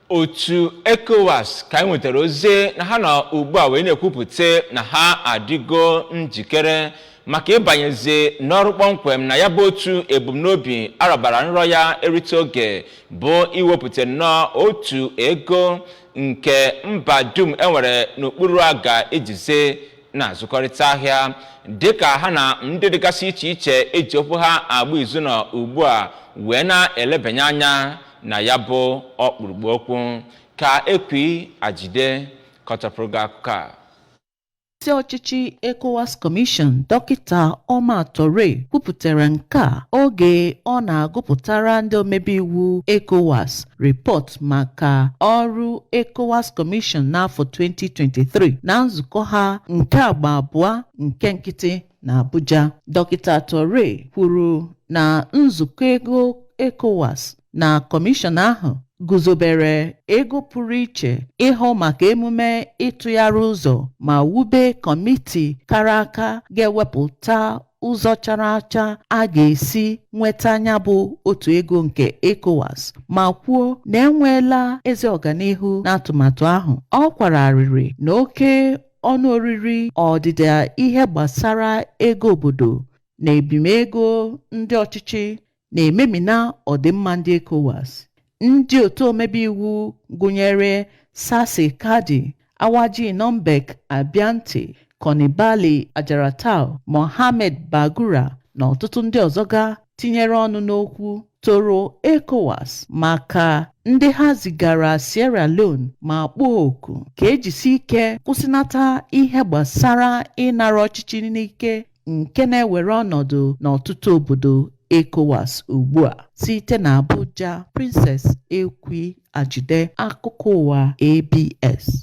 Otu ECOWAS ka anyị nwetara ozi na ha nọ ugbu a wee na-ekwupụta na ha adịgo njikere maka ịbanyezi n'ọrụ kpọmkwem na ya bụ otu ebumnobi arabara nrọ ya erite oge bụ iwepụta nnọọ otu ego nke mba dum enwere n'okpuru a ga-ejizi na-azụkọrịta ahịa, dịka ha na ndị dịgasị iche iche eji okwu ha agba izu nọ ugbu a wee na-elebanye anya na ya bụ ọkpụrụkpụ okwu. Ka Ekwi Ajide kọtọpụrụ gị akụkọ a. Isi ọchịchị ECOWAS Commission, Dọkịta Omar Touray, kwupụtara nke a oge ọ na-agụpụtara ndị omebe iwu ECOWAS report maka ọrụ ECOWAS Commission n'afọ 2023 na nzukọ ha nke agba abụọ nke nkịtị na Abuja. Dọkịta Touray kwuru na nzukọ ego ECOWAS na kọmishọn ahụ guzobere ego pụrụ iche ịhụ maka emume ịtụgharị ụzọ ma wube kọmiti kara aka ga-ewepụta ụzọ chara acha a ga-esi nweta anya bụ otu ego nke ECOWAS, ma kwuo na enweela ezi ọganihu n'atụmatụ ahụ. Ọ kwara arịrị na oke ọnụ oriri ọdịda ihe gbasara ego obodo na ebimego ndị ọchịchị na-ememina ọdịmma ndị ECOWAS. Ndị otu omebe iwu gụnyere Sase Kadi, Awaji Nombek Abianti, Konibali Ajaratau, Mohammed Bagura na ọtụtụ ndị ọzọ ga tinyere ọnụ n'okwu toro ECOWAS maka ndị ha zigara Sierra Leone ma kpọọ oku ka ejisi ike kwụsịnata ihe gbasara ịnara ọchịchị n'ike nke na-ewere ọnọdụ n'ọtụtụ obodo ECOWAS ugbu a. Site na Abuja, Princess Ekwi Ajide, akụkọ ụwa ABS.